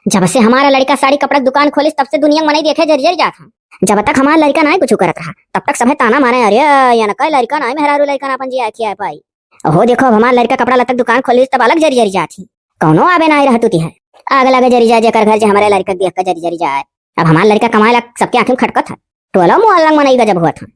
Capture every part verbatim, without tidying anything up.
जब से हमारा लड़िका साड़ी कपड़ा के दुकान खोलिस, तब से दुनिया में मनई देखे जरि जरि जात हैं। जब तक हमारा लड़िका नाहीं कुछ करत रहा, तब तक सभे ताना मारे, "अरे, यनका लड़िका नाहीं मेहरारू लड़िका ना अपन जिया खिया पाई।" अहो देखो, अब हमार लड़िका कपड़ा लत्ता के दुकान खोलिस, तब अलग जरि जरि जात ही। कौनो आवे नाहीं रहतु तिहे। आग लगे जरि जाए जेकर घर, जे हमरे लड़िका देख के जरि जरि जाए। अब हमार लड़िका कमाए ला सबके आँखी में खटकत है। टोला मोहल्ला में मनई गजब होत हैं।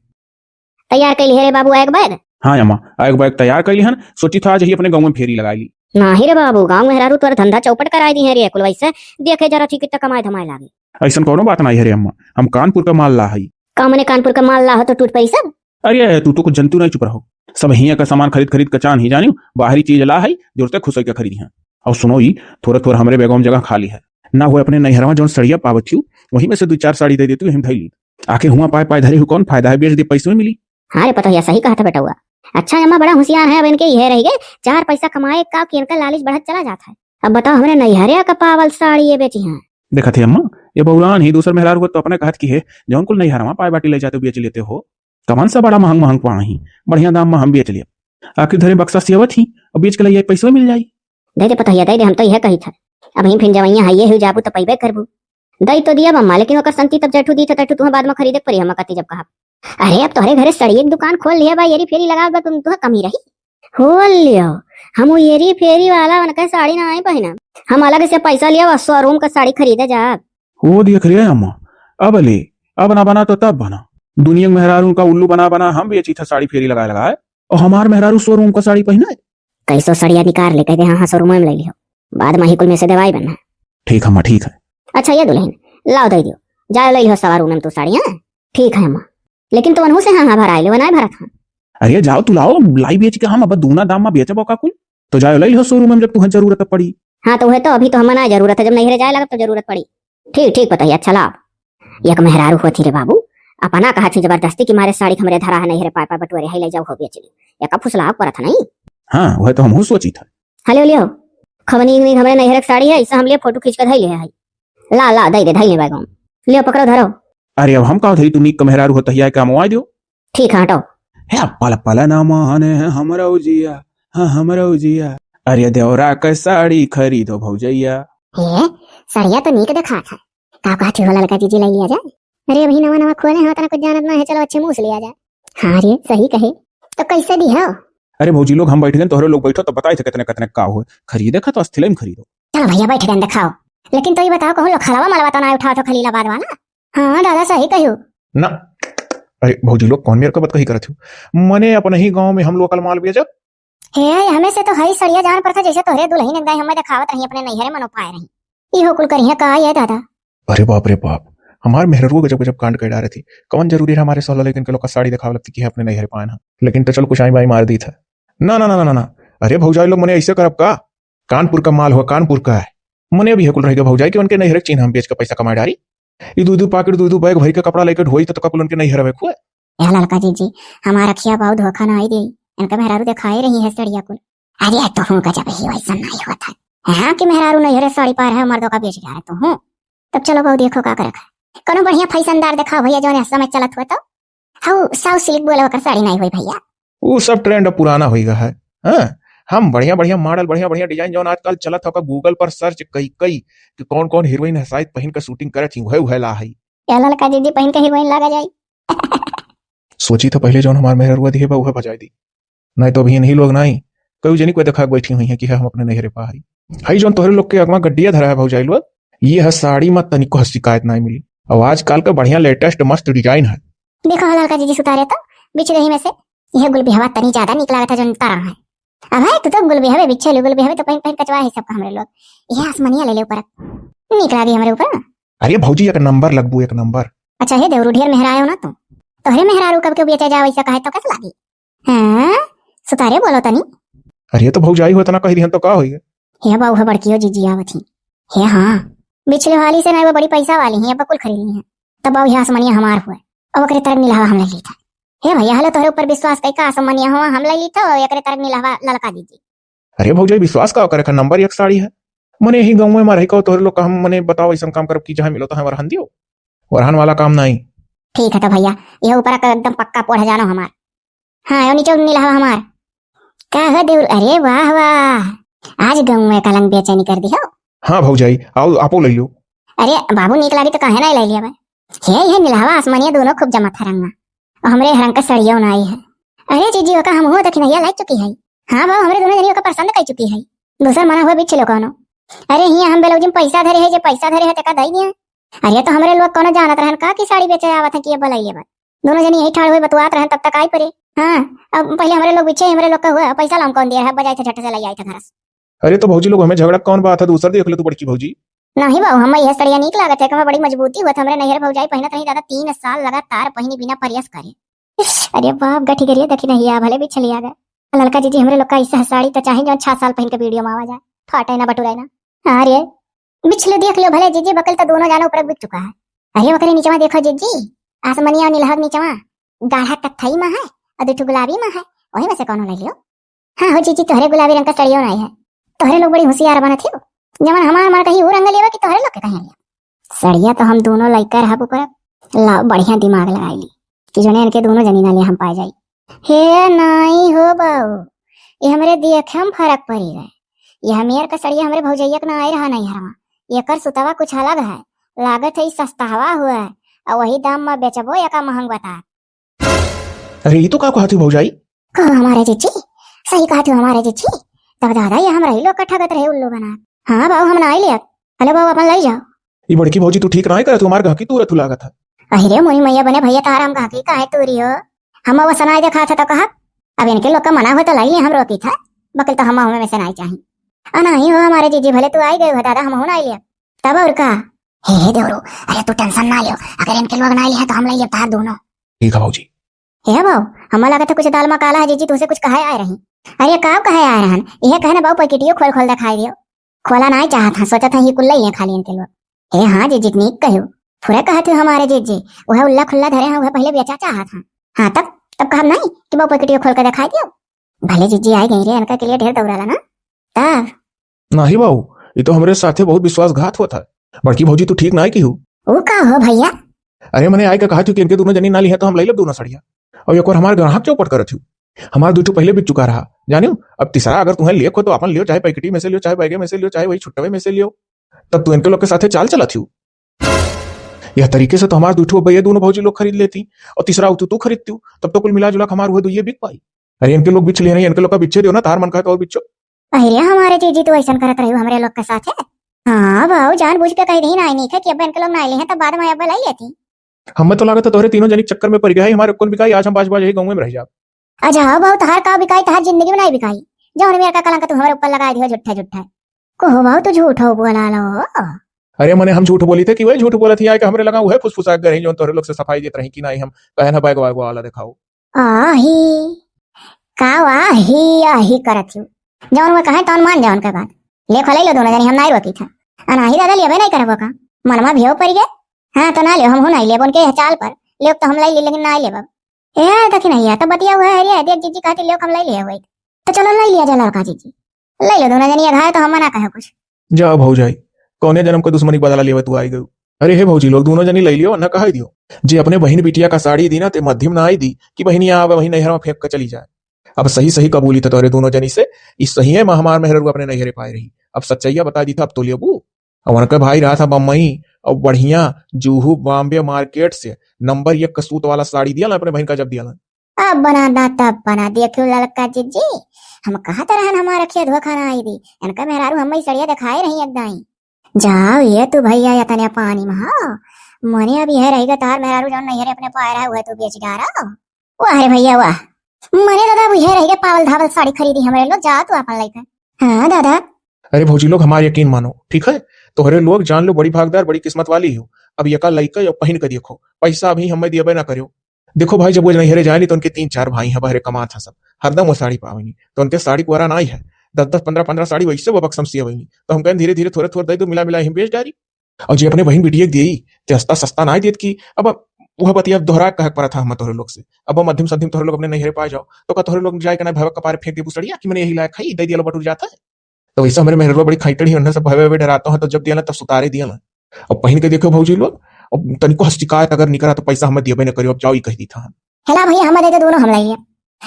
तैयार कइ लिहे रे बाबू, एक बैग? हाँ अम्मा, एक बैग तैयार कइ लिहन। सोचित है आज ही अपने गाँव में फेरी लगाइ ली। नाहीं रे बाबू, गाँव में मेहरारू तोर धंधा चौपट कराइ दिहे रे। कुल वैसे देखे जरा थी कितना कमाए धमाए लागे। अइसन कौनो बात नाहीं है रे अम्मा, हम कानपुर का माल ला हई। का मने कानपुर का माल ला हो तो टूट पड़ी सब? अरे तू तो कुछ जनतू नाहीं, चुप रहो। सब हियाँ का सामान खरीद खरीद के चान ही जानियो, बाहरी चीज ला हई, जरूरत है खुश होइके खरीदिहैं। अउर सुनो ई, थोड़ा थोड़ा हमरे बैगवा में जगह खाली है, ना हुए अपने नैहरवा जौन सड़िया पावत थी, वही में से दुइ चार साड़ी दइ देती, वही में धइ ली। आखिर हुआँ पाए पाए धरे हू, कौन फायदा है, बेच दे, पैसो मिली। हाँ रे पतोहिया, सही कहत है बेटउआ। अच्छा अम्मा बड़ा होशियार है, अब इनके इहे रहि गए, चार पैसा कमाए का कि इनका लालच बढ़त चला जात है। अब बताओ हमरे नैहरे का पावल साड़ी ये बेचिहैं। देखत है अम्मा, ये बउरान ही, दूसर मेहरारू होत तो अपने कहत की है, जौन कुल नैहरवा पाए बाटी लइ जाते बेच लेते हो। कवन सा बड़ा महँग महँग पाई, बढ़िया दाम में हम बेच लेब। आखिर धरे बक्सा सियावत ही, अब बेच के लइ जाए, पैसो मिल जाई। दइ दे पतोहिया, दइ दे, हम तो इहे कहित है। अबहीं फिन जवइयाँ हइये हू, जाबू तो पइबे करबू। दइ तो दिया अम्मा, लेकिन ओकर संती तब जैठू दीत है, तैठू तुहैं बाद में खरीदे के पड़ी, हम कती जब कहब। अरे अब तोहरे घरे सड़िये के दुकान खोल लिहे बा, एरी फेरी लगावत बा, तुम तुहैं कमी रही। खोल लियो, हम उ एरी फेरी वाला उनके साड़ी नाहीं पहिनब, हम अलग से पैसा लियो, शोरूम का साड़ी खरीदे जाब। वो देख रे अम्मा, अब ले, अब ना बना तो तब बना। दुनिया के मेहरारू का उल्लू बना बना हम बेचित है साड़ी फेरी लगाए लगाए, अउर हमार मेहरारू शोरूम का साड़ी पहिने। कैसो सड़िया निकार ले, कहि दे, "हाँ, हाँ, शोरूम में लइ लिहो, बाद में ही कुल में से देवाई बनना।" ठीक है अम्मा, ठीक है। अच्छा ये दुलहिन, लाओ दइ दियो, जाओ लइ लिहो शोरूम में तू साड़ी, हाँ? ठीक है अम्मा, लेकिन तो उनहू से हाँ, हाँ भराए ले, वो नाहीं भरत हाँ। अरे जाओ तू लाओ, लाई बेच के हम अब दूना दाम में बेचबो का कुल, तो जाओ लइ लिहो शोरूम में जब तुहैं जरूरत पड़ी। हाँ तो उहे तो, अभी तो हमें नाहीं जरूरत है, जब नैहरे जाए लगब तो जरूरत पड़ी। ठीक, ठीक पतोहिया, अच्छा लाओ। एक मेहरारू होत ही रे बाबू, अपना कहत ही जबरदस्ती कि मारे साड़ी हमरे धरा है, नैहरे पाए पाए बटोरे है, लइ जाओ हो बेच ली। एका फुसलाव परत है नहीं। हाँ, उहे तो हमहू सोचित है। हले लियो, खबनी उबनी हमरे नैहरे के साड़ी है, इसे हम लिए फोटो खींच के धइ ले है। ला, ला, दइ दे, धइ ले बैग में। लियो, पकड़ो, धरो। अरे अब हम का धरी, तू नीक का मेहरारू होत ही, आए काम आवा दियो। ठीक है, हटो। हे पल पल ना माने है हमरो जिया, हाँ हमरो जिया। अरे देवरा के साड़ी खरीदो भौजैया। हे, सड़िया तो नीक देखात है। का कहत ही हो ललका जीजी, लइ लिया जाए? अरे अबहीं नवा नवा खोले हैं, उतना कुछ जानत ना है, चलो अच्छे मुँह से लिया जाए। हाँ रे, सही कहे। तो कैसे दिहो? अरे भौजी लोग, हम बैठ गए, तोहरे लोग बैठो तो बताई थे कितने कितने का हो। खरीदे का तो अस्थिले में खरीदो। चलो भैया बैठ गए, देखाओ। लेकिन तो ये बताओ, कहूँ लोग खलवा मलवा तो ना उठाओ तो खलीलाबाद वाला? हाँ दादा, सही कहो। ना, अरे भौजी लोग, कौन मेरे को बात कही करत हो? मने अपने ही गाँव में हम लोकल माल बेचब। हे, हमें से तो हई सड़िया जान पड़ता, जैसे तोहरे दुलहिन एक दाई हमें देखावत रही, अपने नैहरे मनो पाए रही। इहो कुल करिहे का ये दादा? अरे बाप रे बाप, हमार मेहररुओ गजब गजब कांड कर डारे थी। कवन जरूरी है हमारे सोलह लेकिन के लोग का साड़ी देखावे लगती कि है अपने नैहरे पाए ना। लेकिन तो चल कुछ आई बाई मार दी था। ना, ना, ना, ना, ना, ना। अरे भौजाई लोग, मने ऐसे करब का? कानपुर का माल हुआ, कानपुर का है। मने अभी हकुल रह गया भौजाई कि उनके नैहरे के चीन हम बेच के पैसा कमा डारी। ई दू दू पाकिट, दू दू बैग भर के कपड़ा लेके ढोई तो, तो ककुल उनके नैहर हुए खुए। ए ललका जीजी, हमार अखिया बाऊ धोखा ना आई दे। इनका मेहरारू देखाए रही है सड़िया कुल। अरे तोहूँ गजब ही, वैसा नहीं होता है। हाँ कि मेहरारू नैहरे साड़ी पार है, मर्दों का बेच डारे तोहूँ। तब चलो बाऊ देखो का करे। कोनो बढ़िया फैशनदार देखाओ भैया, जौन इस समय चलत हुआ तो। हाउ साउथ सिल्क बोले ओकर साड़ी नहीं हुई भैया। वो सब ट्रेंड अब पुराना होई गया है। हाँ, हम बढ़िया बढ़िया मॉडल, बढ़िया बढ़िया डिजाइन जौन आजकल चलत है, ओकर Google पर सर्च कई कई कि कौन कौन हीरोइन है शायद पहिन के शूटिंग करत ही, उहे उहे ला है। ए ललका जीजी, पहिन के हीरोइन लागा जाई। सोची तो पहले जौन हमार मेहररुआ दिहे बा उहे भजाई दी, नहीं तो अभी इन्हीं लोग नहीं कई जनी कोई देखा के बैठी हुई है कि है हम अपने नैहरे पा हई। हई जौन तोहरे लोग के अगवा गड्डिया धरा है भौजाई लोग, ये है साड़ी में तनिको शिकायत नहीं मिली। और आजकल का बढ़िया लेटेस्ट मस्त डिजाइन है। देखो हो ललका जीजी सुतारे तो बिछले ही में से यह गुलबिहवा तनी ज्यादा निक लागत है जौन तारा है। अब है तू तो गुलबिहवे बिछेलू, गुलबिहवे तो पहिन पहिन कचवा है सबका हमरे लोग। यह आसमनिया ले ले ऊपर, निक लागी हमरे ऊपर। अरे भौजी एक नंबर लगबू, एक नंबर। अच्छा हे देवरू, ढेर मेहरायो ना तू, तोहरे मेहरारू कब के बेचे जाओ ऐसा कहे तो कैसे लागी? हाँ, सुतारे बोलो तनी। अरे तो भौजाई हो इतना कह दिहन तो का होई? हे बाऊ, हे बड़कियो जीजी आवत ही। हे हाँ, बिछले वाली से ना, वो बड़ी पैसा वाली है, अब कुल खरीद ली है। तब बाऊ यह आसमनिया हमार हुए, अब ओकरे तरक निलहवा हम ले ली था। हे भैया, हलो तोहरे ऊपर विश्वास कई का आसमनिया हुआ हम ले ली था, एकरे तरक निलहवा ललका जीजी। अरे भौजाई, विश्वास का करे का, नंबर एक साड़ी है। मने यही गाँव में रही का तोहरे लोग का हम मने बताओ ऐसा काम करब कि जहाँ मिलो तो हमारा हन दियो, वरहन वाला काम नहीं। ठीक है तो भैया, यह ऊपर का एकदम पक्का पोढ़ जानो हमार। हाँ, यो नीचे निलहवा हमार। का हो देउर, अरे वाह वाह, आज गाँव में कलंग बेचैनी कर दी हो। हाँ भौजाई, आओ, आपो लइ लो। अरे बाबू, नीक लागी तो काहे नाहीं लइ लिया बे? हे, ये नीलहवा आसमनिया दोनों खूब जमत है रंगा। और हमरे हरंग का सड़ियो नाई है। अरे जीजी, ओका हमहू दखिनहिया लाइ चुकी है। हाँ बाबू, हमरे दोनों जनी ओका पसंद कइ चुकी है। दूसर मना हुआ बिछ लो कौनो। अरे हियाँ हम ब्लाउज में पैसा धरे है, जे पैसा धरे है तेका दइ दिया। अरे तो हमरे लोग कौनो जानत रहन का कि साड़ी बेचे आवत है कि ये बोलाई लेबा। दोनों जनी यही ठाड़ हुए बतुआत रहन, तब तक आई परे। हाँ, अब पहले हमरे लोग बिछे, हमरे लोग का हुआ, पैसा लाऊं कौन दिया है, बजाए थे झट से लइ आई थे घर से। अरे तो भौजी लोग, हमें झगड़ा कौन बात है, दूसर देख ले तू बड़की भौजी। नहीं बाबू, हमें यह सड़िया नीक लागत है, कि हमें बड़ी मजबूती हुआ था, हमरे नैहर भौजाई पहनत रही दादा, तीन साल लगातार पहनी बिना प्रयास करे। अरे बाप, गठी गरिया दखिनहिया, भले बिछलिया गए। ललका जीजी, हमरे लोग का ऐसा साड़ी तो चाहे जो छह साल पहन के वीडियो में आवा जाए, फाटे ना बटुराए ना। हाँ रे, बिछलो देख लियो भले जीजी, बकल तो दोनों जाने ऊपर बिक चुका है। अरे ओकरे नीचवा देखो जीजी, आसमनिया और नीलहवा के नीचवा गाढ़ा कत्थई में है और दो ठो गुलाबी में है, वही में से कौनो ले लियो। हाँ हो जीजी, तोहरे गुलाबी रंग का सड़ियो नाई है। तोहरे लोग बड़ी होशियार बनत हो, जवन हमार मन कही ऊ रंग लेवा कि तोहरे लोग के कहीं लेवा। सड़िया तो हम दोनों लइका रहब ऊपर, लाओ बढ़िया दिमाग लगाई ली कि जोने इनके दोनों जनी ना ले हम पाए जाई। हे नाई हो बाऊ, ये हमरे देखे में फर्क पड़ी गए। ये हमेर का सड़िया हमरे भौजैया के ना आई रहा नहीं हरवा, एकर सुतवा कुछ अलग है, लागत है ई सस्तावा हुआ है, और वही दाम में बेचबो एका महंग बता। अरे, ई तो का कहत हो भौजाई? कहो हमारे जीजी, सही कहत हो हमारे जीजी। तब दादा, ये हमरा ही लोग का ठगत रहे उल्लू बना। हाँ बाऊ, हम ना आई लिया। अले बाऊ, अपन लाई जाओ। ई बड़की भौजी, तू ठीक ना करत हो, हमार गहकी तूरत हो लागत है। अरे मोरी मैया बने भैया, तारा हम गहकी काहे तूरी हो? हम वो सनाई देखा था तो कहा, अब इनके लोग का मना हो तो लाई लिया, हम रोकी था, बकल तो हम हमें में से नाई चाही। आ नहीं हो हमारे जीजी, भले तू आई गए हो दादा, हम हो ना आई लिया। तब और का? हे, हे देवरू, अरे तू टेंशन ना लियो, अगर इनके लोग ना लिया तो हम ले लेब तार दोनों। ठीक है भौजी। हे बाऊ, हमें लगा था कुछ दाल में काला है जीजी, तुझसे कुछ कहे आए रही। अरे का कहे आए रहन? यह कहने बाऊ पैकेटियो खोल खोल दिखाई दियो। खोला नहीं चाहत हाँ, सोचत हाँ ये कुल्ला ही है खाली इनके लोग। हे हाँ जीजी, नीक कहो, फुरे कहत हो हमारे जीजी, वह उल्ला खुल्ला धरे हैं, वह पहले बेचा चाहत हाँ। हाँ तब, तब कहब नहीं कि बाऊ पैकेटियो खोल के दिखाई दियो। भले जीजी आई गई रे, इनका के लिए ढेर दौड़ाला ना। तब नहीं बाऊ, ये तो हमरे साथे बहुत विश्वासघात होत है। बड़की भौजी, तू ठीक ना किहू। ऊ का हो भैया? अरे मने आए का कहा थी कि इनके दोनों जनी ना लिहे तो हम ले लेब दोनों सड़िया। और एक और हमार ग्राहक चौपट करत हूँ। हमार दू ठो पहले बिक चुका रहा, जानियो। अब तीसरा अगर तुम्हें लेक हो तो अपन लियो, चाहे पैकेटी में से लियो, चाहे बैगे में से लियो, चाहे वही छुट्टवे में से लियो। तब तू इनके लोग के साथे चाल चलत हूँ। यह तरीके से तो हमार दू ठो अब ये दोनों भौजी लोग खरीद लेती और तीसरा तू, तू खरीदती हूँ, तब तो कुल मिला जुला के हमार हुए दो ये बिक पाई। अरे इनके लोग बिछ ले रही, इनके लोग का बिच्छे दियो ना, तार मन का तो और बिच्छो। अरे हमारे जीजी तो ऐसन करत रही हमरे लोग के साथे। हाँ बाऊ, जानबूझ के कह दी ना, नहीं है कि अब इनके लोग ना ले हैं, तब बाद में अब लाई लेती। हमें तो लागत है तोहरे तीनों जनी के चक्कर में पड़ गया है, हमारे कौन बिकाई, आज हम बाज बाज यही गाँव में रह जाब। अच्छा बाऊ, तहार का बिकाई, तहार जिंदगी में नहीं बिकाई। जौन मेरे का कलंक तू हमारे ऊपर लगा दियो, झूठा झूठा। कहो बाऊ, तू झूठो बोला लो। अरे मने हम झूठ बोली थे कि वही झूठ बोलत ही, आए के हमरे लगा वह फुसफुसा के रही, जौन तोहरे लोग से सफाई देत रही कि नहीं हम कहे ना बैग वैग वाला दिखाओ। आही, का वाही आही करत हूँ। जौन वो कहे तौन मान जाओ उनके बात। ले खोले लो दोनों जनी, हम नहीं रोकी था। अनाही दादा लेबे नहीं करबो का? मनमा भेव पड़ गए। हाँ तो ना लियो, हम हो नहीं लेबो उनके यह चाल पर। लेब तो हम लाई ली, लेकिन ना लेब। ए दखिनहिया, तो बतिया हुआ है रे, देख जीजी कहती लेब हम लाई लिया हुआ। तो चलो लाई लिया जा लड़का जीजी। ले लो दोनों जनी, अघाए तो हम मना कहे कुछ। जा भौजाई, कौने जन्म का दुश्मनी बदला लेवे तू आई गयू। अरे हे भौजी लोग, दोनों जनी ले लियो, ना कहे दियो। जे अपने बहिन बिटिया का साड़ी दी ना, ते मध्यम ना आई दी कि बहिनिया आवे वही नैहर में फेंक के चली जाए। अब सही सही कबूली था तोरे दोनों जनी से, इस सही है हमार मेहररुआ अपने नैहरे पाए रही। अब सच्चाइया बता दी था, अब तो लेबू। अब उनका भाई रहा था बम्बई, और बढ़िया जूहू बॉम्बे मार्केट से नंबर एक का सूत वाला साड़ी दिया ला अपने बहन का, जब दिया ला। अब बना दा, तब बना, देखियो ललका जीजी, हम कहा तो रहन हमारा रखिया धोखा ना आई दी। इनका मेहरारू हम ही सड़िया दिखाए रही एक दाई। जाओ ये तू भैया, या तने पानी में हो। मने अब यह रहेगा तार मेहरारू जौन नैहरे अपने पाए रहा, वह तू बेच डारा। वाह रे भैया वाह। मने दादा, अब यह रहेगा पावल धावल साड़ी खरीदी हमारे लोग, जा तू अपन लेकर। हाँ दादा। अरे भौजी लोग, हमार यकीन मानो, ठीक है? तोहरे लोग जान लो बड़ी भागदार, बड़ी किस्मत वाली हो। अब यका लइका यो पहिन के देखो, पैसा अभी हमें दियबे ना करियो। देखो भाई, जब वो नैहरे जाए नी तो उनके तीन चार भाई हैं, बहरे कमात हैं सब, हरदम वो साड़ी पावेनी, तो उनके साड़ी कुआरा नाई है। दस दस पन्द्रह पन्द्रह साड़ी वैसे वो बक्सम सियवेनी, तो हम कहें धीरे धीरे थोड़े थोड़े दे दो, मिला मिला ही बेच डारी। और जे अपने बहन बिटिया के दिए, ते सस्ता सस्ता नाई देत की। अब वह बतिया दोहरा कहे के पड़ा था हम तोहरे लोग से। अब वो मध्यम सध्यम तोहरे लोग अपने नैहरे पाए जाओ, तो का तोहरे लोग जाए के ना भैया कपारे फेंक देबू सड़िया कि मैंने यही लायक है, दे दिया लो बटुर जाता है। तो वैसे हमारे मेहररुआ बड़ी खाइटड़ी है, उन्हें सब भवे भवे डराता है, तो जब दिया ना तब सुतारे दिया ना। अब पहिन के देखो भौजी लोग, अब तनिको शिकायत अगर निकरा तो पैसा हमें दियबे न करियो, अब जाओ ही कह दी था हम। हेला भैया, हमें दे दे दोनों, हम लाइए।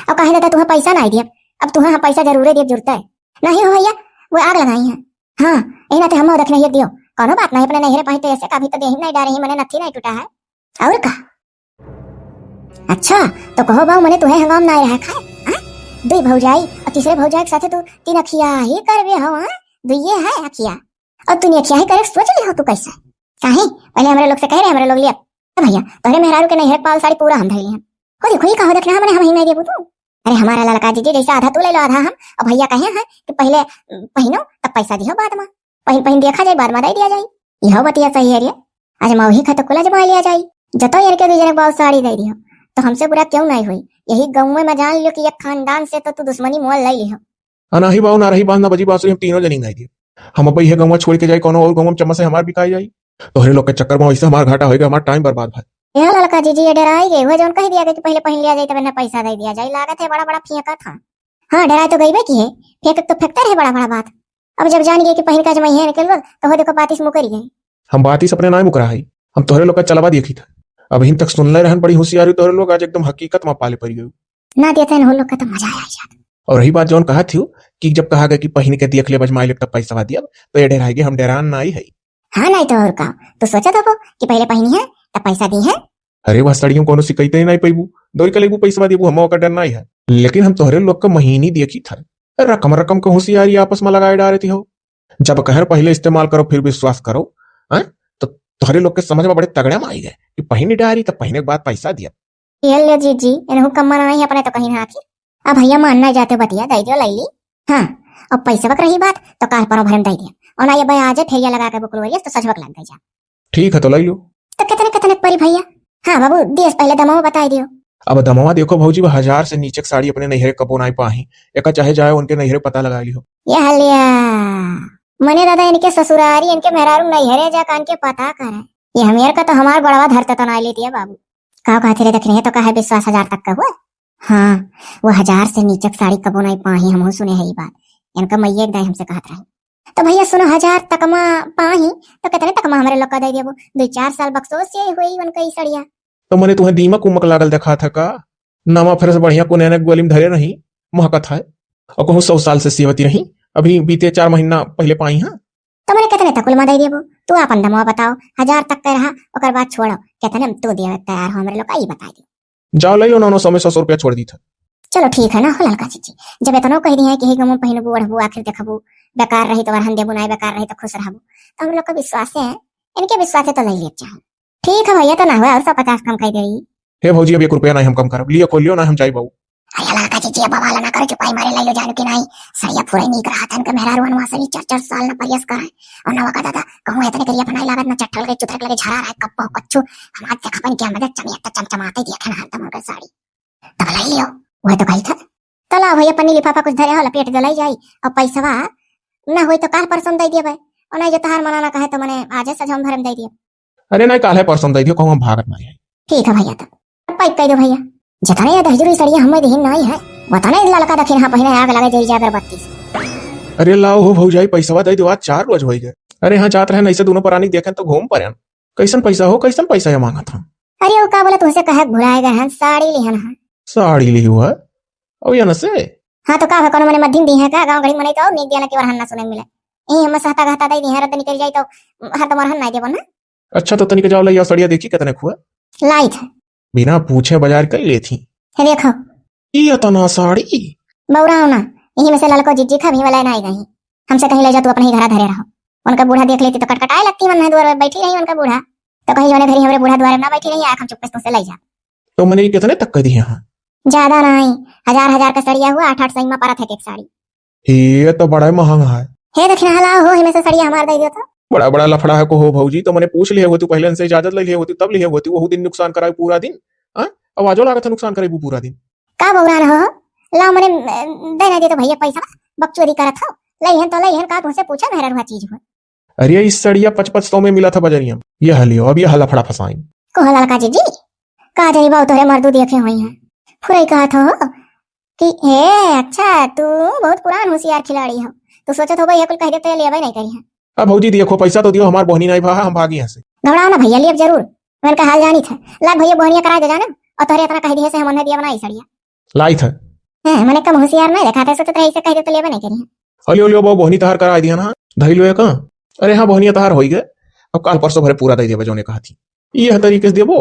अब कहे देता तुम्हें पैसा नहीं दिया, अब तुम्हें हम पैसा जरूरे दिए जरूरत है। नहीं हो भैया, वो आग लगाई है। हाँ, यही नाते हम दखिनहिया दियो। कौनो बात नहीं, अपने नैहरे पाही तो ऐसे का भी तो देही नहीं डारे ही, मने नथी नहीं टूटा है। और का? अच्छा, तो कहो बाऊ, मने तुहे हंगाम ना रहा खाए, हाँ? दुई भौजाई और तीसरे भौजाई के साथे तू तीन अखिया ही करबे हो, हाँ? दुइये है अखिया। और तू अखिया ही करे सोच ले हो तू कैसे? काहे? पहले हमरे लोग से कह रहे, हमरे लोग लिया। ए भैया, तोहरे मेहरारू के नैहर पाल साड़ी पूरा हम धइली हम। हो देखो, ये कहो देखना, मने हम ही नहीं देबू तू। अरे हमारा ललका जीजी, जैसे आधा तू ले लो, आधा हम। और भैया कहे हैं कि पहले, अम, पहिनो, तब पैसा दियो बाद में। पहिन, पहिन देखा जाए, बाद में दे दिया जाए। यह बतिया सही है रे। आज मौही खा तो कुल आजमा लिया जाए। जतो यार के दू जने के बाऊ साड़ी दे दियो, तो हमसे बुरा क्यों नहीं हुई? यही गाँव में जान लियो कि एक खानदान से तो तू दुश्मनी मोल ले लियो। अनाही बाऊ, नारही बांध, ना बजी बांसुरी, हम तीनों जनी गाई दियो। हम अब यह गाँव छोड़ के जाई, कौनो और गाँव में चम्मच से हमार बिकाई जाई। तोहरे लोग के चक्कर में वैसे हमार घाटा होएगा, हमार टाइम बर्बाद भाई। ए ललका जीजी, ये डराई गए हुए, जौन कह दिया गया कि पहले पहिन लिया जाए, तब इन्हें पैसा दे दिया जाए। लागत है बड़ा बड़ा फेंका था। हाँ, डराए तो गई बे की है, फेंक तो फेंकते रहे बड़ा बड़ा बात। अब जब जान गए कि पहिन का जमाई है निकल, तो हो देखो बातिस मुकरी गए। हम बातिस अपने ना मुकरा है, हम तोहरे लोग का चलावा देखी था। अबहिन तक सुनले रहन बड़ी होशियारी तोहरे लोग, आज एकदम हकीकत में पाले पड़ गए। ना देते हैं, हो लोग का तो मजा आया जात। और रही बात जौन कहा थी कि जब कहा गया कि पहिन के देख ले बजमाई ले तब पैसा दिया, तो ये डराएगी, हम डरान ना आई है। हाँ, नहीं तो और का, तू सोचा था वो कि पहले पहिनी है, तब पैसा दी है। अरे, वह साड़ियों कोनो शिकायत ही नहीं पैबू, दौड़ के लेबू पैसा देबू, हम ओकर डर नहीं है। लेकिन हम तोहरे लोग का महीनी देखी था, रकम रकम के होशियारी आपस में लगाए डारे थी हो। जब कहर पहले इस्तेमाल करो फिर विश्वास करो, हैं? तो तोहरे लोग के समझ में बड़े तगड़े में आई गए कि पहिने डारी तब पहिने के बाद पैसा दिया। ये ले जीजी, इनहू कम मना नहीं अपने तो कहीं ना आखिर। अब भैया मान नहीं जाते बतिया, दे दियो, ले ली। हाँ, अब पैसा बक रही बात तो काल परों भरम दे दिया। और ना ये भाई आज फेरिया लगा के बुकलो तो सजवक लग गई जा। ठीक है, तो ले लो। तो कितने, कितने परी भैया? हाँ बाबू, दियस पहले दमवा बताई दियो। अब दमवा देखो भौजी, वो हजार से नीचे के साड़ी अपने नैहरे कबो नाई पाही। एका चाहे जाए उनके नैहरे पता लगा लियो। ये हलिया, मने दादा इनके ससुरारी, इनके मेहरारू नैहरे जा कान के पता करे। ये हमेर का तो हमार गोड़वा धरते तो नाई लेती है बाबू। का कहते रे दखिनहिया, तो का है विश्वास हजार तक का हुआ? हाँ, वो हजार से नीचे के साड़ी कबो नाई पाही, हमहू सुने है ई बात। इनका मैया एक दाई हमसे कहत रही। तो भैया सुनो, हजार तक मा पाही, तो कितने तक मा हमरे लोग का दे देबो? दो चार साल बक्सोस से हुई उनका ई सड़िया। तो मने तुम्हें दीमक उमक लागल देखा था का? नवा फ्रेश बढ़िया को नैनक गोली में धरे रही, महकत है। और कहूँ सौ साल से सीवती रही, अभी बीते चार महीना पहले पाई है। तो मने कितने तक कुल मा दे देबो? तू आपन दमवा बताओ, हजार तक का रहा, ओकर बाद छोड़ो। कितने में तू देवे तैयार हो हमरे लोग का, ई बताई दे। जाओ ले लो ना, नौ सौ में सौ सौ रुपया छोड़ दी था। चलो ठीक है ना हो ललका जीजी, जब इतनो कह दी है कि ही गमो पहिनबू ओढ़बू आखिर देखबू, बेकार रही तो वरहन देबू, नाई बेकार रही तो खुश रहबू, तो हम लोग का विश्वास है, इनके विश्वास है तो ले ले चाहे। ठीक है भैया, तो ना हुआ और सौ पचास कम कर दे। हे भौजी, अब एक रुपया नहीं हम कम करब, लियो खोल लियो ना, हम जाई बाबू। अरे ललका जीजी, अब बवाल ना करो, चुपाई मारे ले लो जानू कि नहीं। सड़िया फुरे नीक रहा था, इनके मेहरारू वहाँ से भी चार चार साल न परियस करे। और नवा का दादा कहूँ इतने करिया बनाई लागत ना, चट्ठल के चुथरक लगे झरा रहा है, कप्पो कच्चू। हम आज देखा बन क्या मजा चमिया तो चमचमाते दिया था ना हरदम उनके साड़ी। तब ले लियो। वह तो कही था। तो लाओ भैया, पन्नी लिफाफा कुछ धरे हो, लपेट दे, ले जाई। और पैसवा ना होई तो काल परसों दे दिए भाई। और नहीं जो तहार मना ना कहे तो मने आज सजम भरम दे दिए। अरे नहीं, काल है परसों दे दियो, कहूँ हम भागत नहीं है। ठीक है भैया, तब पैक कर दो भैया। जितने ये दहिजरी सड़िया हमें दिहिन नहीं है, वतने ललका दखिन हाँ पहिने आग लगे जई जा अगरबत्ती से। अरे लाओ हो भौजाई, पैसवा दे दो, आज चार रोज होई गए। अरे हाँ, जात रहन ऐसे दोनों परानी देखें तो घूम परेन। कैसन पैसा हो, कैसन पैसा ये मांगत हम? अरे वो का बोले तुमसे कहे भुलाए गए हैं, साड़ी लिहन है। साड़ी ली हुआ? और ये न से? हाँ तो का है, कोनो मने मद्धिन दी है का? गाँव घड़ी मने तो और नीक दिया ना कि वरहन ना सुने मिले। यही हम सहता गहता दे दी है, रद्द निकल जाई तो हर दम वरहन ना देबो ना। अच्छा तो तनिक जाओ ले आओ सड़िया देखी कितने खुआ। लाई था। बिना पूछे बाजार कर लेती। हे देखो। ई अतना साड़ी? बौराओ ना, यही में से ललको जिज्जी खा भी वाला ना आई गई। हमसे कहीं ले जा, तू अपने ही घरा धरे रहो। उनका बूढ़ा देख लेती तो कटकटाए लगती, मन है दुआर में बैठी रही उनका बूढ़ा। तो कहीं जौने घरी हमरे बूढ़ा दुआर में ना बैठी रही, आख हम चुप्पे से तुमसे ले जा। तो मने ये कितने तक कह दिए हाँ? ज्यादा नहीं, हजार हजार का सड़िया हुआ, आठ आठ सौ में परत है एक साड़ी। ये तो बड़ा ही महंगा है। हे दखिनहा लाओ हो, हिमे से सड़िया हमार दे दियो तो। बड़ा बड़ा लफड़ा है को हो भौजी, तो मने पूछ लिए होती पहले, इनसे इजाजत ले लिए होती तब लिए होती, वहू दिन नुकसान कराई पूरा दिन। हाँ, अब आजो लागत है नुकसान कराई पूरा दिन। का बौरान हो? लाओ मने, अ, दे ना दे तो भैया पैसा, बकचोदी करत हो। लइहन तो लइहन, का तुमसे पूछा मेहरा रुआ चीज हो। अरे, इस सड़िया पच पच सौ में मिला था बजरिया में। ये हलियो, अब ये हला फड़ा फसाई। को हला का जीजी? का जाई बाऊ तोहरे मर्दू देखे होई हैं। फुरई कहत हो कि हे, अच्छा, तू बहुत पुरान होशियार खिलाड़ी हो। तू सोचत हो भाई, ये कुल कह दे तो ये लेबे नहीं करी है। अब भौजी देखो, पैसा तो दियो, हमार बोहनी नहीं भा, हम भागी यहाँ से। घबराओ ना भैया, लेब जरूर। मैं इनका हाल जानी था। लाग भैया बोहनिया करा दे जाना, और तोहरे इतना कह दिए से हम उन्हें दिया बनाई सड़िया। लाई था। हाँ, मने कम होशियार नहीं दिखाते, सोचत रहे इसे कह दे तो लेबे नहीं करी है। हलियो, लियो बाऊ, बोहनी तहार करा दिया ना, धई लो एक। अरे हाँ, बहनिया तहार होई गए, अब काल परसों भरे पूरा दे देबे जौने कहत ही। यह तरीके से देबो।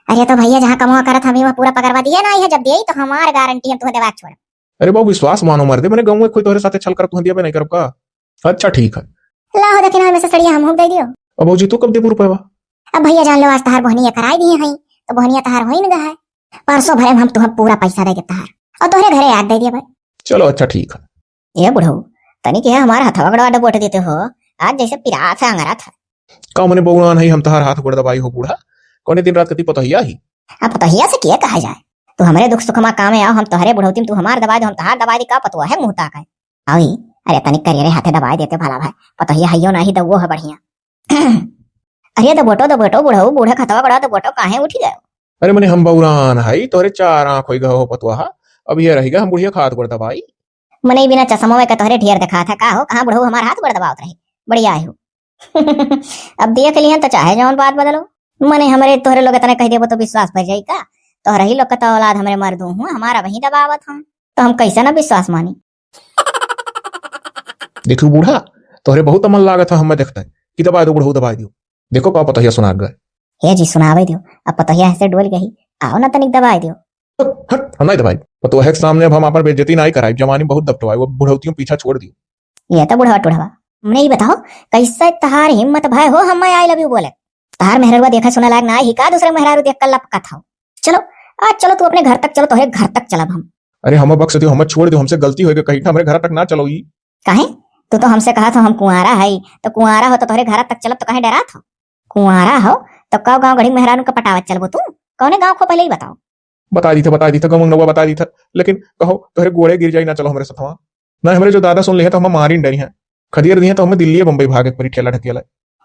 अरे तो भैया, जहाँ कमवा करत हमी, वह पूरा पकड़वा दिया ना, यह जब दिया तो हमार गारंटी, हम तुहे देवा छोड़। अरे बाबू, विश्वास मानो मर्दे, मने गाँव में कोई तोहरे साथे छल कर तुहे दिया नहीं करब का? अच्छा ठीक है। लाहो दखिना में से सड़िया हम हुक दे दियो। अब भौजी, तू कब देबू रुपया? अब भैया जान लो, आज तहार बहनी ये कराई दिए हैं, तो बहनिया तहार होई न गए है। परसों भरे में हम तुहे पूरा पैसा दे दे तहार, और तोहरे घरे आग दे दिया भाई। चलो अच्छा ठीक है। ए बुढ़ऊ, तनी के हमार हथवा गड़वा डबोट देते हो, आज जैसे पिरात है, अंगरात है। का मने बउरान है, हम तहार हाथ गोड़ दबाई हो बूढ़ा? कौने दिन रात कती पतोहिया ही? अब पतोहिया से किया कहा जाए? तू हमरे दुख सुख मा काम में आओ, हम तोहरे बुढ़ौती में तू हमार दबाई दो, हम तहार दबाई दी, का पतोह है मुँह ताक है? अरे तनिक करियरे हाथे दबाई देते भला भाई, पतोहिया हइयो नाही दउओ है बढ़िया। अरे दबोटो दबोटो बुढ़ऊ, बूढ़े खतवा गड़ा दबोटो, काहे उठी गयो? अरे मने हम बउरान हई, तोहरे चार आँख होई गए हो पतोहा, अब ये रही गए हम बुढ़िया खात गोड़ दबाई। मने बिना चश्मा के तोहरे ढेर देखात है का हो? कहाँ बुढ़ऊ हमार हाथ गोड़ दबावत रहे, बढ़िया आए हो। अब देख लिहन तो चाहे जौन बात बदलो, मने हमरे तोहरे लोग इतने कह देबो तो विश्वास पर जाई का? तोहरे ही लोग का तो औलाद हमरे मर्दू हूँ, हमारा वही दबावत हूँ, तो हम कैसे ना विश्वास मानी? देखू बूढ़ा, तोहरे बहुत अमल लागत है, हमें देखते कि दबाई दो बुढ़ऊ, दबाई दियो। देखो का पतोहिया सुना गए। हे जी, सुनावे दियो, अब पतोहिया से डोल गई, आओ ना तनिक दबाई दियो। हट, हम नहीं दबाई। पतोहे के सामने अब हम अपन बेइज्जती नहीं कराई, जवानी बहुत दबटवाई, वो बुढ़ौतियों पीछा छोड़ दियो। ये तो बुढ़वा टुढ़वा, हमने ही बताओ, कैसे तहार हिम्मत भय हो हमें I love you बोले? तहार मेहररुआ देखा सुना लायक ना ही का, दूसरे मेहरारू देख कर लपकत हो? चलो, आज चलो तू अपने घर तक चलो, तोहरे घर तक चलब हम। अरे हमें बख्श दियो, हमें छोड़ दियो, हमसे गलती हो गई, कहीं हमरे घर तक ना चलो ई। काहे? तू तो हमसे कहा था हम कुंवारा है, तो कुंवारा हो तो तोहरे घर तक चलब, तो काहे डरात हो? कुंवारा हो तो कौ गाँव गढ़ी मेहरारू का पटावत चलबो तू? कौने गाँव को पहले ही बताओ। बता दी था, बता दी था, गाँव नौवा बता दी था, लेकिन कहो तोहरे गोड़े गिर जाई ना चलो हमरे सथवा। ना हमरे जो दादा सुन ले हैं तो हमें मारी डरी हैं, खदियर दी हैं तो हमें दिल्ली बम्बई भागे के परी ठेला ढकेला।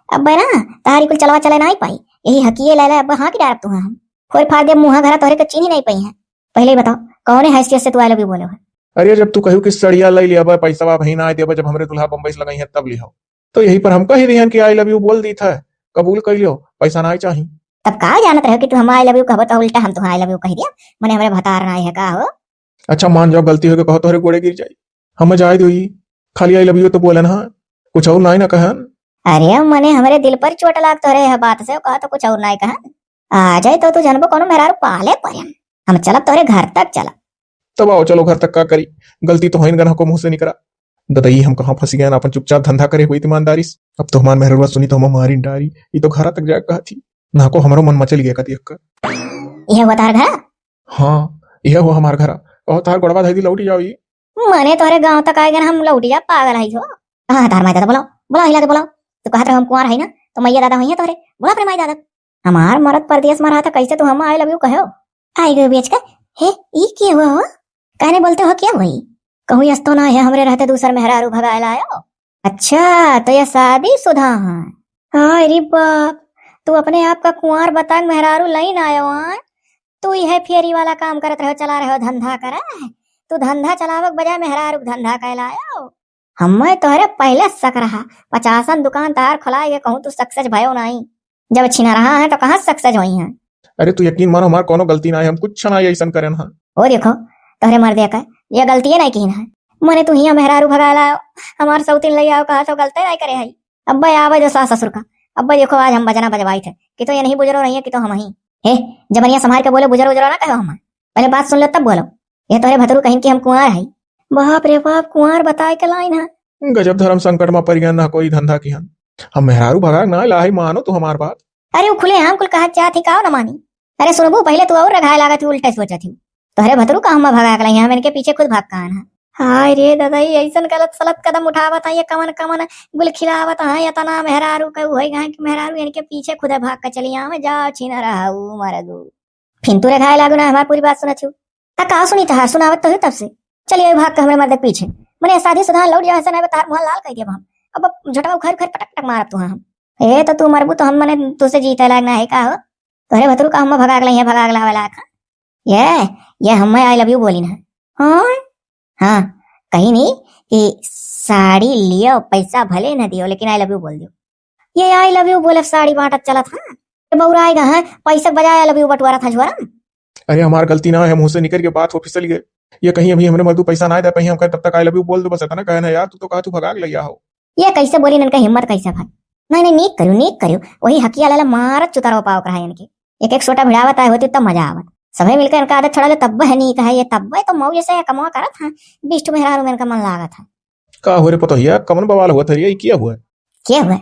अब ना तहारी कुल चलवा चले ना ही पाई, यही हकिये ले ले, अब हाँ की डारब तू हम। खोर फाड़ दे मुँह घरा, तोहरे के चीन्ही नहीं पाई है। पहले ही बताओ कौने हैसियत से तू I love you बोले हो? अरे जब तू कहू कि सड़िया ले लिया बा, पैसा बा भाई ना देबा, जब हमरे दुल्हा बम्बई से लगाई है तब लिहो, तो यही पर हम कह दिहन कि I love you बोल दी था, कबूल कर लियो, पैसा ना चाहिए। तब का जानत रहो कि तू हम I love you कहबो तो उल्टा हम तुहाँ I love you कह दिया, मने हमरे भतार ना है का हो? अच्छा मान जाओ गलती हो गई, कहो तोहरे गोड़े गिर जाई, हम जाए दो ई, खाली I love you तो बोलन हाँ, कुछ और ना ही ना कहन। अरे मने हमरे दिल पर चोट लाग तोहरे यह बात से, कहा तो कुछ और ना ही कहन। आ जाए तो तू जनबो कोनो मेहरारू पाले परेम, हम चलब तोहरे घर तक चलब। तब आओ चलो घर तक, का करी, गलती तो होइन गन को मुँह से निकरा। ददई हम कहाँ फंसी गए, अपन चुपचाप धंधा करे हुई ईमानदारी से। अब तो हमार मेहररुआ सुनी तो हम मारी डारी, ई तो घरा तक जाए कहा थी। ना को हमरो मन मचल गया का देख कर। यह हुआ तार घर? हाँ, यह हुआ हमार घर। कहो तार गोड़वा धई दी लौटी जाओ ई। मने तोहरे गाँव तक आए गए हम लौटी जा, पागल है जो। हाँ, तार माई दादा बुलाओ, बुलाओ हिला के बुलाओ। तू कहत रहो हम कुंवार है ना, तो मैया दादा हुई है तोहरे, बुला अपने माई दादा। हमार मरद परदेस मा रहा था, कैसे तू हम I love you कहो? आई गयो बेच के, हे, ई के हुआ हो? कहने बोलते हो क्या हुई? कहूँ यस तो ना है, हमरे रहते दूसर मेहरारू भगाए लायो। अच्छा, तो यह शादीशुदा है? हाय रे बाप, तू अपने आप का कुंवार बता के मेहरारू लइन आयो आय? तू यह फेरी वाला काम करत रहो, चला रहो धंधा करे। तू धंधा चलावे के बजाय मेहरारू के धंधा कहलायो। हमें तोहरे पहले शक रहा, पचासन दुकान तार खोलाए के कहूँ तू success भयो नहीं। जब छिना रहा है तो कहाँ success होई है? अरे तू यकीन मानो हमार कोनो गलती ना है, हम कुछ ना ऐसन करेन हाँ। ओ देखो, तोहरे मर्दे का ये गलती है नहीं की है। मने तू हिया मेहरारू भगाला, हमार सौतीन ले आओ कहा तो गलते नहीं करे है। अब्बे आवे जो सास ससुर का, अब्बे देखो आज हम बजना बजवाई थे कि तो ये नहीं बुजरो रही है कि तो हम ही। हे, जबनिया संभाल के बोलो, बुजरो उजरो ना कहो हमार, पहले बात सुन लो तब बोलो। ये तोहरे भतरू कहिन कि हम कुंवार है। बाप रे बाप, कुंवार बताए के लाइन है। गजब धर्म संकट मा पड़ गया ना, कोई धंधा किहन। हम मेहरारू भगाक ना ला है, मानो तू हमार बात। अरे वो खुले आम कुल कहा चाहत ही, काओ ना मानी। अरे सुनबू, पहले तू और रघाए लागत ही, उल्टे सोचत ही। तोहरे भतरू का हम भगा के लाई, हम इनके पीछे खुद भाग का आना। हाय रे दादा, ये ऐसन गलत सलत कदम उठावत है, ये कवन कवन गुल खिलावत है, इतना मेहरारू का होई गए कि मेहरारू इनके पीछे खुद भाग के चली आवे, जाओ छीन रहा मर दू। फिन तू रघाए लागू ना, हमार पूरी बात सुनत हूँ। आ का सुनी तहार, सुनावत तो हूँ तब से। चलिए भाग के हमरे मर्द के पीछे। मने शादीशुदा लौट जाओ, ऐसा नहीं बता, मुँह लाल कर दिया हम। अब झटवा उखाड़ उखाड़ पटक पटक मारब तुहाँ हम। ए तो तू मरबू तो हम मने तुझसे जीते लायक ना है का हो? तोहरे भतरू का हम भगा के लाइए, भगा के लावे लायक है। ये, ये हमें I love you बोली ना। हाँ? हाँ, कहीं नहीं कि साड़ी लियो, पैसा भले न दियो, लेकिन I love you बोल दियो। ये I love you बोले साड़ी बांटत चलत, हाँ? ये बौराएगा, हाँ? पैसा के बजाय I love you बंटवारत है झोरा में। अरे हमार गलती ना है, मुँह से निकल के बात हो फिसल गए। ये कहीं अभी हमरे मर्दू पैसा ना दे पाई, हम कहे तब तक I love you बोल दो, बस इतना कहना है यार, तू तो कहा तू भगा के लैया हो। ये कैसे बोली, इनका हिम्मत कैसे भई? नहीं, नहीं, नीक करियो, नीक करियो। वही हकिया लाला मारत चुतरवा पावक रहा इनके। एक एक सोटा भिड़ावत आए होती तब मजा आवत। सभे मिलकर इनका आदत छोड़ा ले, तब्बे है नीक है ये, तब्बे तो मऊ जैसे कमवा करत हैं, बीस ठो मेहरारू में इनका मन लागत है। का हो रे पतोहिया, कमन बवाल हुआ था रे, ये क्या हुआ? क्या हुआ?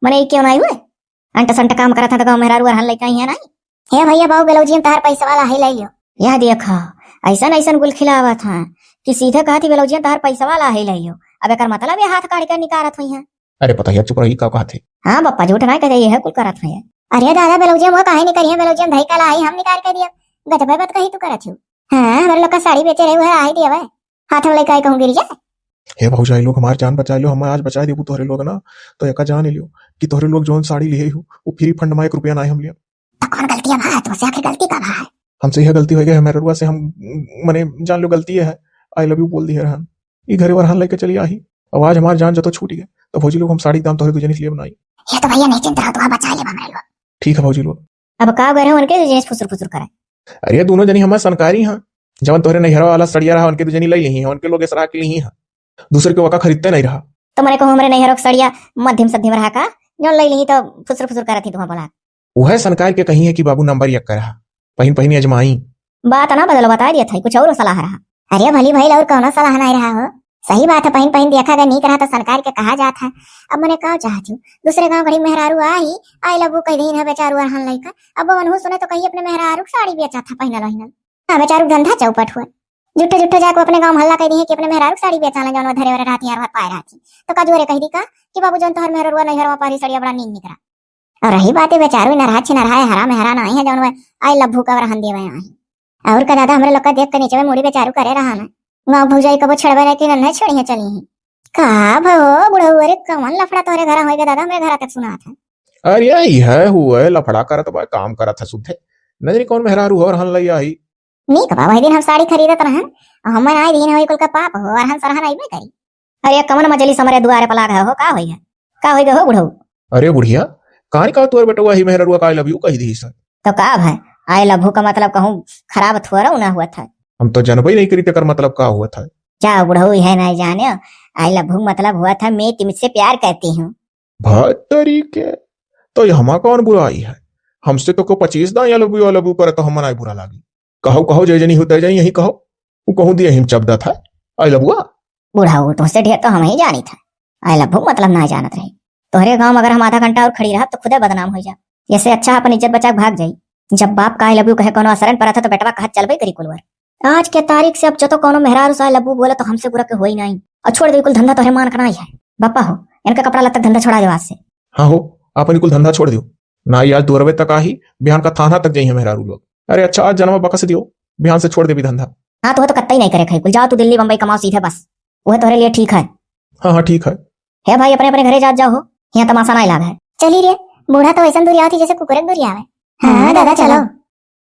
मने ये क्यों नहीं हुआ? अंट संट काम करत हैं तो गाँव मेहरारू अरहन लइका ही है नहीं? हे भैया, बाबू ब्लाउजिया में तहार पैसा वाला है, ले लियो। यह देखा, ऐसन ऐसन गुल खिलावत हैं कि सीधे कहती ब्लाउजिया में तहार पैसा वाला है, ले लियो। अब एकर मतलब ये हाथ काढ़ के निकारत हुई हैं। अरे पतोहिया चुप रही, का कहत है? हाँ बप्पा, झूठ ना कहे, यह कुल करत है। अरे दादा, ब्लाउजिया में काहे निकाली है, ब्लाउजिया में धई काला आई, हम निकाल के दिया। गजबे बात कही तू करत हो। हाँ, हमारे लोग का साड़ी बेचे रहे, वह आई दिया वह। हाथ में लेके आई कहूँ गिर जाए। हे भौजाई लोग, हमार जान बचाई लो, हम आज बचाई देबू तोहरे लोग ना, तो एका जान लियो कि तोहरे लोग जौन साड़ी लिए हो, वो फ्री फंड में एक रुपया ना हम लिया। तो कौन गलती है भाई? तुमसे आखिर गलती का भाई? हमसे यह गलती हो गई है, मेहररुआ से हम, मने जान लो गलती है, आई लव यू बोल दिए रहन। ई घरे वरहन लेके चली आही। अब आज हमार जान जतो छूट गए, तो भौजी लोग हम साड़ी के दाम तोहरे दू जनी से लेब नाई। ये तो भैया नहीं चिंता रहो, तुम्हारा बचा लेब हमरे लोग। ठीक है भौजी लोग। अब का करे उनके दू जनी से फुसुर फुसुर करे? अरे दोनों जनी हमार सनकारी हाँ, जवन तोहरे नैहरा वाला सड़िया रहा, उनके दू जनी ले ली हैं, उनके लोग इसरा के ली हैं, दूसरे के वका खरीदते नहीं रहा। तो मने को हमरे नैहरों के सड़िया मध्यम सध्यम रहा का, जौन ले ली तो फुसुर फुसुर करत ही तुम्हारा बोला। वह सनकार के कही है कि बाबू नंबर एक का रहा, पहिन पहिन अजमाई। बात ना बदलो, बता दिया था, कुछ और सलाह रहा। अरे भली भाई, और कौनो सलाह नहीं रहा हो। सही बात है, पहिन पहिन देखा गया नीक रहा तो सनकार के कहा जात है। अब मने का चाहती हूँ, दूसरे गाँव घड़ी मेहरारू आई, आई लबू कह दीन है बेचारू अरहन लइका। अब वो मनहू सुने तो कहीं अपने मेहरारू के साड़ी बेचा था पहिनल ओहिनल। हाँ, बेचारू के धंधा चौपट हुआ। जुट्ठो जुट्ठो जाके अपने गाँव में हल्ला कह दी है कि अपने मेहरारू के साड़ी बेचा ले, जौन वो धरे वाले रहती है और पाए रहती। तो का जोरे कह दी का कि बाबू जौन तोहर मेहरारू नैहर में पारी सड़िया बड़ा नीक निकरा। और रही बात है बेचारू नरहा छिनरहा है, हरा मेहरा नहीं है, जौन वो आई लब्बू का रहन देवे आई। और का दादा, हमरे लोग का देख के नीचे में मुड़ी बेचारू करे रहा ना। गाँव भौजाई कबो छेड़बे नहीं कि नन्हे छेड़िया चली ही। का भो बुढ़ऊ, अरे कौन लफड़ा तोहरे घरा होएगा दादा, हमरे घरा तक सुना था। अरे यही है, हुए लफड़ा करत बा, काम करत है सुधे। नजरी कौन मेहरारू हो रहन लई आई। नीक बा, वही दिन हम साड़ी खरीदत रहन, और हम आए दिन होई कुल का पाप हो, और हम सरहन अइबे करी। अरे कमन मजली समरे दुआरे पलाग है हो, का होई है? का होई गए हो बुढ़ऊ? अरे बुढ़िया, कहानी का तोर बेटवा ही मेहररुआ का आई लव यू कही दी सर। तो का भाई, आई लव यू का मतलब कहूँ खराब थोड़ा ना हुआ था। हम तो जानबे ही नहीं करी तेकर मतलब का हुआ था। जा बुढ़ऊ है नहीं जाने, आई लव यू मतलब हुआ था मैं तुमसे प्यार करती हूँ। भतरी के, तो ये हमा कौन बुराई है? हमसे तो को पच्चीस दा या लबू या लबू करे तो हम नाई बुरा लागी। कहो, कहो, जय जनी हो, तय जनी, यही कहो। वो कहूँ दिए हिम चबदा था, आई लबुआ। बुढ़ऊ, तुमसे ढेर तो हम ही जानी था। आई लबू मतलब ना जानत रही। तोहरे गाँव में अगर हम आधा घंटा और खड़ी रहब तो खुदे बदनाम हो जा। ऐसे अच्छा अपन इज्जत बचा के भाग जाई। जब बाप का आई लबू कहे कोनो असरन परत है तो बेटवा कहत चलबे करी कुलवर। आज के तारीख से अब जतो कोनो मेहरारू से आई लबू बोले तो हमसे बुरा के होई नहीं। और छोड़ दे कुल धंधा तोहरे मान का नहीं है। बापा हो, इनका कपड़ा लत्ता धंधा छोड़ा दे आज से। हाँ हो, आप इनकुल धंधा छोड़ दियो। ना ही आज दुअरवे तक आही, बिहान का थाना तक जाइए मेहरारू लोग। अरे अच्छा, आज जनमा बकस दियो, बिहान से छोड़ देबी धंधा। हाँ, तो वो तो कत्ता ही नहीं करे खाई कुल। जाओ तू दिल्ली बम्बई कमाओ सीधे बस, वह तोहरे लिए ठीक है। हाँ, हाँ, ठीक है। हे भाई, अपने अपने घरे जात जाओ हो, यहाँ तमाशा नहीं लाग है। चली रे, बूढ़ा तो ऐसन दूरी आवत ही जैसे कुकुरे के दूरी आवे। हाँ, हाँ, दादा, दादा, चलो। चलो।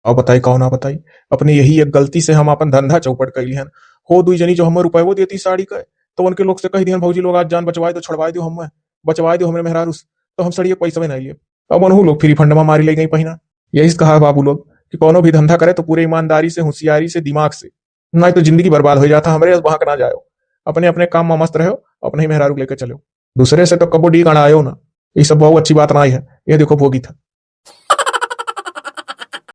अब बताई, कहो ना बताई, अपने यही एक गलती से हम अपन धंधा चौपट कैली हन। हो दुई जनी जो हमर रुपये वो देती साड़ी का, तो उनके लोग से कह दिहन, "भौजी लोग, आज जान बचवाए दो, छोड़वाए दो हम, बचवाए दो हमरे मेहरारू से," तो हम सड़िए पैसा में नहीं लिए। अब उनहू लोग फ्री फंड में मारी ले गई पहिना। यही से कहा बाबू लोग कि कोनो भी धंधा करे तो पूरे ईमानदारी से, होशियारी से, दिमाग से, नहीं तो जिंदगी बर्बाद हो जाता। हमरे बहक ना जाओ, अपने अपने काम में मस्त रहो, अपने ही मेहरारू लेके चलो, दूसरे से तो कबो डीक अड़ायो ना। ये सब बहुत अच्छी बात नहीं है। ये देखो भोगी था,